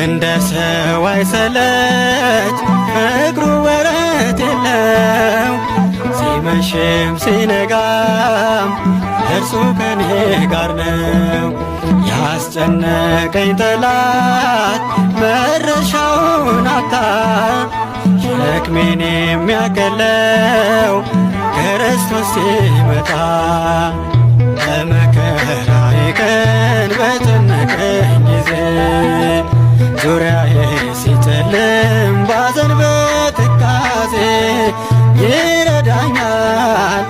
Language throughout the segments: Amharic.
እንደ ሰው አይሰለች ፍቅሩ ወረት የለው፣ ሲመሽም ሲነጋም እርሱ ከኔ ጋር ነው። ያስጨነቀኝ ጠላት መረሻውን አጣ፣ ሸክሜን የሚያቀለው ክርስቶስ ሲመጣ። በመከራዬ ቀን በጨነቀኝ ጊዜ፣ ዙሪያዬ ሲጨልም ባዘን በትካዜ፣ ይረዳኛል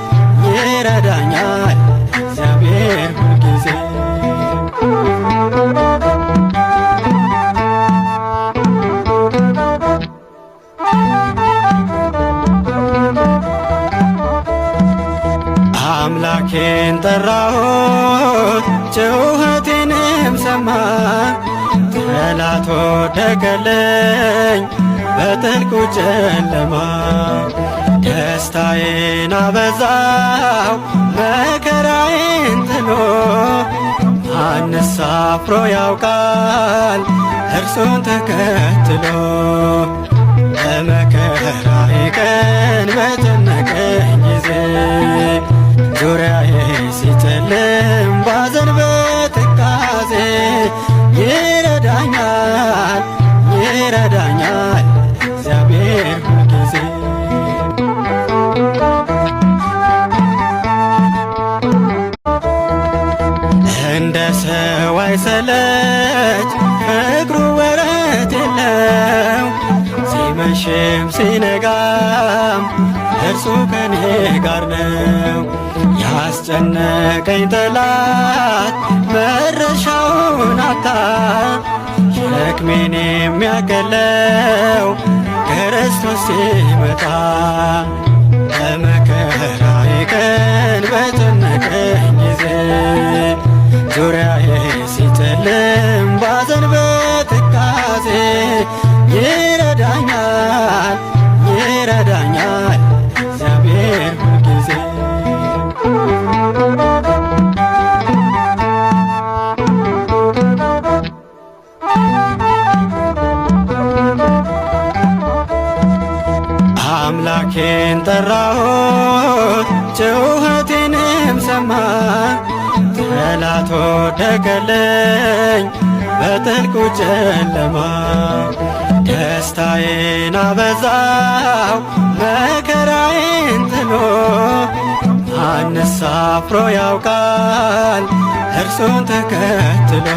ይረዳኛል እግዚአብሔር ሁልጊዜ። አምላኬን ጠራሁት ጩኸቴንም ሰማ፣ ጠላት ወደቀልኝ በጥልቁ ጨለማ። ደስታዬን አበዛው መከራዬን ጥሎ፣ ማንስ አፍሮ ያውቃል እርሱን ተከትሎ? በመከራዬ ቀን በጨነቀኝ ጊዜ፣ ዙሪያዬ ሲጨልም ባዘን በትካዜ፣ ይረዳኛል ይረዳኛል እግዚአብሔር ሁልጊዜ። እንደ ሰው አይሰለች ፍቅሩ ወረት የለው፣ ሲመሽም ሲነጋም እርሱ ከኔ ጋር ነው። ያስጨነቀኝ ጠላት መረሻውን አጣ፣ ሸክሜን የሚያቀለው ክርስቶስ ሲመጣ። በመከራዬ ቀን በጨነቀኝ ጊዜ፣ ዙሪያዬ ሲጨልም ባዘን በትካዜ፣ ይረዳኛል ይረዳኛል እግዚአብሔር ሁልጊዜ። አምላኬን ጠራሁት ጩኸቴንም ሰማ፣ ጠላት ወደቀልኝ በጥልቁ ጨለማ። ደስታዬን አበዛው መከራዬን ጥሎ፣ ማንስ አፍሮ ያውቃል እርሱን ተከትሎ?